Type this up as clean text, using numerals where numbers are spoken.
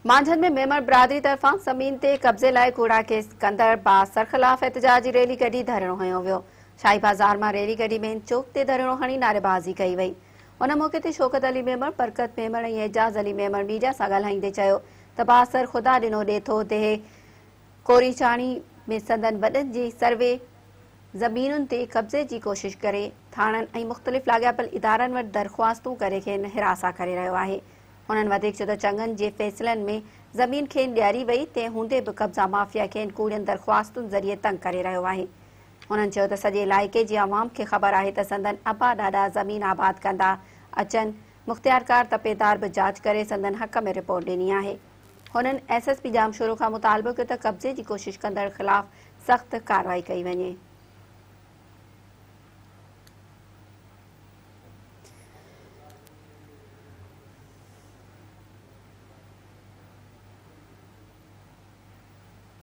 مانجهند ۾ ميمڻ برادري طرفان زمين تي قبضي لاء ڪوڙا ڪيس ڪندڙ بااثر خلاف احتجاجي ريلي ڪڍي ڌرڻو هنيو ويو. شاهي بازار مان ريلي ڪڍي مين چوڪ تي ڌرڻو هڻي نعريبازي ڪئي وئي. ان موقعي تي شوڪت علي ميمڻ، برڪت ميمڻ ۽ اعجاز علي ميمڻ ميڊيا سان ڳالهائيندي چيو ته بااثر خدا ڏنو ڏيٿو ديهه ڪوريچاڻي ۾ سندن وڏن جي سروي زمينن تي قبضي جي ڪوشش ڪري ٿاڻن ۽ مختلف لاڳاپيل ادارن وٽ درخواستون ڪري کين هراسان ڪري رهيو آهي. هنن وڌيڪ چيو ته چڱن جي فيصلن ۾ زمين کين ڏياري وئي، تنهن هوندي به قبضا مافيا کين ڪوڙين درخواستن ذريعي تنگ ڪري رهيو آهي. هنن چيو ته سڄي علائقي جي عوام کي خبر آهي ته سندن ابا ڏاڏا زمين آباد ڪندا اچن، مختيارڪار تپيدار به جاچ ڪري سندن حق ۾ رپورٽ ڏني آهي. هنن ايس ايس پي ڄامشورو کان مطالبو ڪيو ته قبضي جي ڪوشش ڪندڙ خلاف سخت ڪارروائي ڪئي وڃي.